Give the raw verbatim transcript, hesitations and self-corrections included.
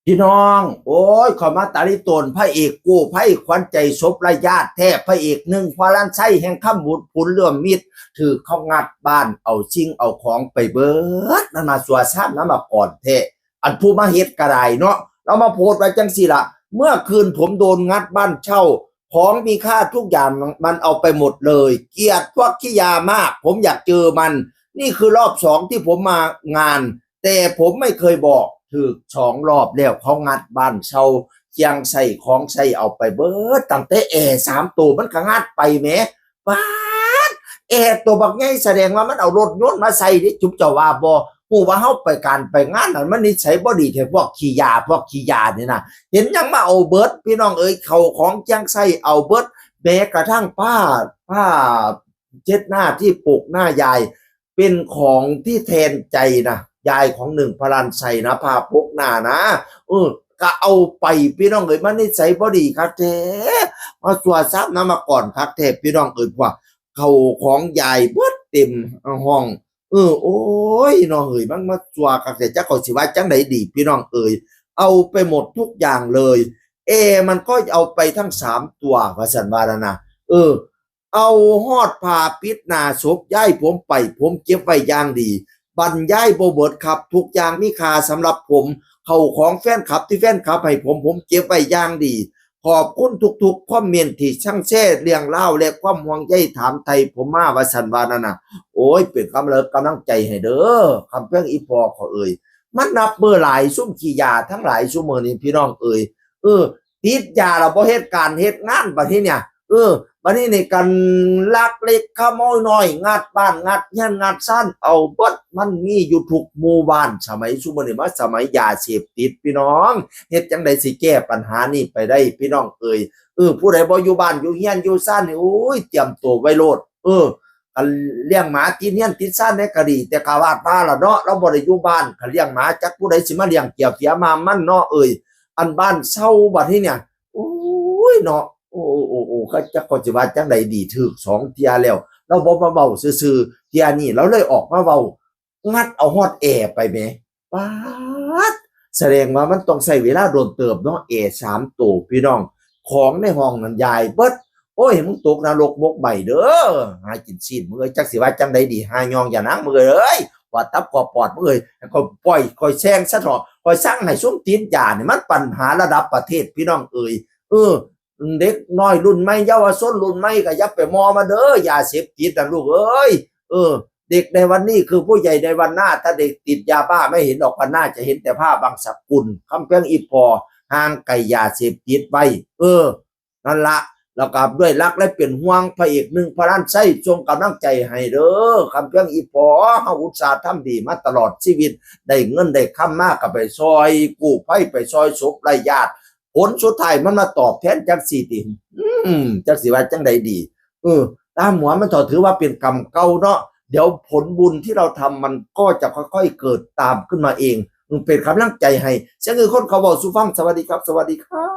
พี่น้อง โอ้ย เขามาตาลิโตนพระเอกกู้ภัยขวัญใจศพไร้ญาติแท้ พระเอกหนึ่งพลันไส้แห่งคำบุญผุนเลื่อมมิตร ถือเขางัดบ้านเอาสิ่งเอาของไปเบิด มันมาสัวซ้ำน้ำมาก่อนแท้ อันผู้มาเฮ็ดกระไดเนาะ เรามาโพสต์ไว้จังสี่ละ เมื่อคืนผมโดนงัดบ้านเช่า ของมีค่าทุกอย่างมันเอาไปหมดเลย เกลียดพวกขี้ยามาก ผมอยากเจอมัน นี่คือรอบสองที่ผมมางาน แต่ผมไม่เคยบอก ถืกสองรอบแล้ว เขางัดบ้านเช่า เคียงใส่ของใส่เอาไปเบิด ตั้งแต่แอร์สามตัวมันก็งัดไปแหม ป๊าด แอร์ตัวบักใหญ่แสดงว่ามันเอารถยนต์มาใส่เด้ จุ๊บเจ้าว่าบ่ ฮู้ว่าเฮาไปการไปงานนั่น มันนิสัยบ่ดีแท้ พวกขี้ยา พวกขี้ยานี่นะ เห็นหยังมาเอาเบิด พี่น้องเอ๋ย เข้าของเคียงใส่เอาเบิด แม้กระทั่งผ้า ผ้าเช็ดหน้าที่ปกหน้ายาย เป็นของที่แทนใจนะ ยายของหนึ่งพลันไส้นะ ผ้าปกหน้านะ เออ ก็เอาไป พี่น้องเอ๋ย มันนิสัยบ่ดีคักแท้ มาสัวซ้ำน้ำมาก่อนคักแท้ พี่น้องเอ๋ย พวกเข้าของยายเบิดเต็มห้อง เออ โอ้ย น้องเอ๋ย มันมาสัวคักแท้ จักเขาสิว่าจังใดดี พี่น้องเอ๋ย เอาไปหมดทุกอย่างเลย แอร์มันก็เอาไปทั้งสามตัว ว่าซั่นว่านั่นนะ เออ เอาฮอดผ้าปิดหน้าศพยายผมไป ผมเก็บไว้อย่างดี บั้นยายบ่เบิดครับ ทุกอย่างมีค่าสำหรับผม เข้าของแฟนคลับที่แฟนคลับให้ผม ผมเก็บไว้อย่างดี ขอบคุณทุกๆคอมเมนต์ที่ช่างแชร์เรื่องราวและความห่วงใยถามไถ่ผมมา ว่าซั่นว่านั่นน่ะ โอ้ย เป็นกำลัง กำลังใจให้เด้อ คำเพียงอีพ่อเขาเอ่ย มันนับเบอร์หลาย ซุมขี้ยาทั้งหลายซุมื้อนี้ พี่น้องเอ่ย เออ ติดยาแล้วบ่เฮ็ดการเฮ็ดงานบัดนี้เนี่ย เออ บัดนี้นี่กันลักเล็กขโมยน้อย งัดบ้าน งัดเรือน งัดซาน เอาเบิด มันมีอยู่ทุกหมู่บ้าน สมัยซุมื้อนี้มาสมัยยาเสพติด พี่น้อง เฮ็ดจั่งใดสิแก้ปัญหานี้ไปได้ พี่น้องเอ่ย เออ ผู้ใดบ่อยู่บ้านอยู่เรือนอยู่ซานนี่ โอ้ย เตรียมตัวไว้โลด เออ คันเลี้ยงหมาติดเรือนติดซานนี่ก็ดี แต่กะวาดว่าล่ะเนาะ เราบ่ได้อยู่บ้าน คันเลี้ยงหมาจักผู้ใดสิมาเลี้ยงเกียเสียมามมันเนาะเอ่ย อันบ้านเช่าบัดนี้เนี่ย โอ้ยเนาะ โอ้ โอ้ โอ้ โอ้ เขาจักเขาสิว่าจั่งใดดี ถืกสองเทื่อแล้ว เราบ่มาเว้าซื่อๆ เทื่อนี้เราเลยออกมาเว้า งัดเอาฮอดแอร์ไปแหม ป๊าด แสดงว่ามันต้องใช้เวลาโดนเติบเนาะ แอร์สามตัว พี่น้อง ของในห้องนั้นยายเบิด โอ้ย มึงตกนรกหมกไหม้เด้อ หากินซีน มึงเอ้ย จักสิว่าจั่งใดดี หาย่องอย่านาง มึงเอ้ย ปอดตับคอปอด มึงเอ้ย ก็ปล่อย คอยแซงซะเถาะ คอยสั่งให้ซุมติดยานี่ มันปัญหาระดับประเทศ พี่น้องเอ้ย เออ เด็กน้อยรุ่นใหม่ เยาวชนรุ่นใหม่ก็อย่าไปมอมันเด้อ ยาเสพติดนะลูกเอ้ย เออ เด็กในวันนี้คือผู้ใหญ่ในวันหน้า ถ้าเด็กติดยาบ้าไม่เห็นออกวันหน้า จะเห็นแต่ผ้าบังสกุล คำเพียงอีพ่อ ห่างไกลยาเสพติดไว้ เออ นั่นละ แล้วก็ด้วยรักและเป็นห่วง พระเอกหนึ่งพลันไส้ ส่งกำลังใจให้เด้อ คำเพียงอีพ่อ เฮาอุตส่าห์ทำดีมาตลอดชีวิต ได้เงินได้คำมาก็ไปซอยกู้ภัย ไปซอยศพไร้ญาติ ผลสุดท้ายมันมาตอบแทนจักสิติ อืม จักสิว่าจั่งใดดี เออ ตามหัวมันเถาะ ถือว่าเป็นกรรมเก่าเนาะ เดี๋ยวผลบุญที่เราทำมันก็จะค่อยๆเกิดตามขึ้นมาเอง อืม เป็นกำลังใจให้ เสียงอื่นคนเขาเว้าสู่ฟัง สวัสดีครับ สวัสดีครับ